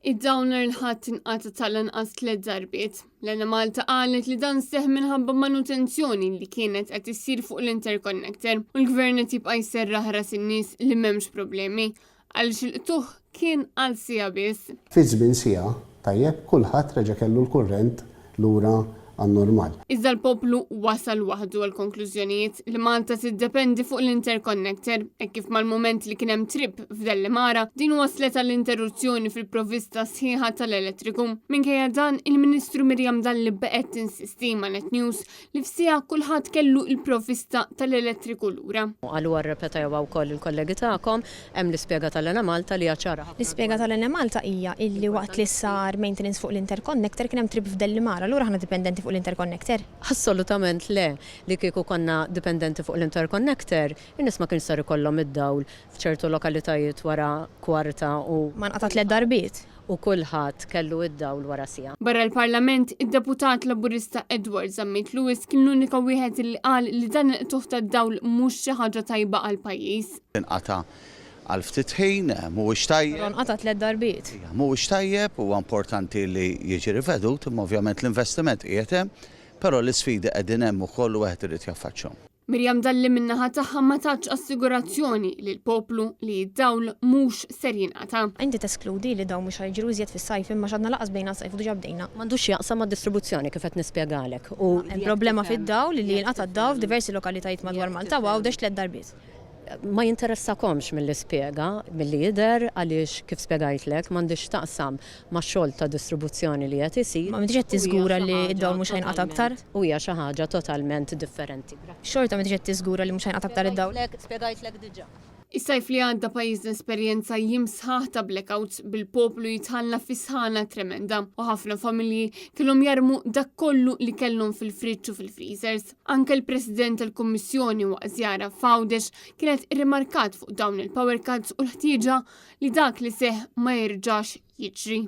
Id-dawl nhar il-Ħadd inqata' tal-anqas tlett darbiet. L-Enemalta qalet li dan seħħ minħabba manutenzjoni li kienet qed issir fuq l-interconnector u l-Gvern qed jibqa' jserraħ ras in-nies li m'hemmx problemi għaliex il-qtugħ kien għal siegħa biss. Fi żmien siegħa, tajjeb, kulħadd reġa' kellu l-kurrent lura għan-normal. Iżda l-poplu wasal waħdu għall-konklużjonijiet li Malta tiddependi fuq l-interconnector, hekk kif mal-mument li kien hemm trip f'Dellimara, din wasslet għal interruzzjoni fil-provvista sħiħa tal-elettriku. Minkejja dan, il-Ministru Miriam Dalli baqgħet tinsisti ma' Net News li f'siegħa kulħadd kellu l-provvista tal-elettriku lura. Qaluha rrepetewha wkoll il-kollegi tagħkom, hemm l-ispjega tal-Enemalta li hija ċara ħafna dwar. L-ispjega tal-Enemalta hija illi waqt li sar maintenance fuq l-interconnector kien hemm trip f'Dellimara, allura aħna dipendenti fuq l-interconnector? Assolutament le. Li kieku konna dipendenti fuq l-interconnector, in-nies ma kienx sar ikollhom id-dawl f'ċertu lokalitajiet wara kwarta u. Ma nqata' tlett darbiet. U kulħadd kellu id-dawl wara siegħa. Barra l-Parlament, id-Deputat Laburista Edward Zammit Lewis kien l-unika wieħed li qal li dan il-qtugħ tad-dawl mhux xi ħaġa tajba għall-pajjiż. Inqata' għal ftit ħin, mhuwiex tajjeb. Però nqata' tlett darbiet. Mhuwiex tajjeb, huwa importanti li jiġi rivedut, imma ovvjament l-investiment qiegħed hemm, però l-isfidi qegħdin hemm ukoll u wieħed irid jaffaċċjhom. Miriam Dalli min-naħa tagħha ma tatx assigurazzjoni lill-poplu li d-dawl mhux ser jinqata'. Inti teskludi li dawn mhux ħa jiġru iżjed fis-sajf imma x'għadna lanqas bdejna s-sajf u diġà bdejna. M'għandux x'jaqsam mad-distribuzzjoni kif qed nispjegalek u. Hemm problema fid-dawl li jinqata' d-dawl f'diversi lokalitajiet madwar Malta u Għawdex tlett darbiet. Ma jinteressakomx mill-ispjega, milli jidher, għaliex kif spjegajtlek, m'għandhiex x'taqsam max-xogħol ta' distribuzzjoni li qed isir. Ma m'intix qed tiżgura li d-dawl mhux ħa jinqata' aktar? U hija xi ħaġa totalment differenti. Xorta m'intix qed tiżgura li mhux ħa jinqata' aktar id-dawl? Spjegajtlek diġà. Is-sajf li għadda pajjiżna esperjenza jiem sħaħ ta' blackouts bil-poplu jitħalla fi sħana tremenda u ħafna familji kellhom jarmu dak kollu li kellhom fil-friġġ u fil-freezers. Anke l-President tal-Kummissjoni waqt żjara f'Għawdex kienet irrimarkat fuq dawn il-power cuts u l-ħtieġa li dak li seħħ ma jerġax jiġri.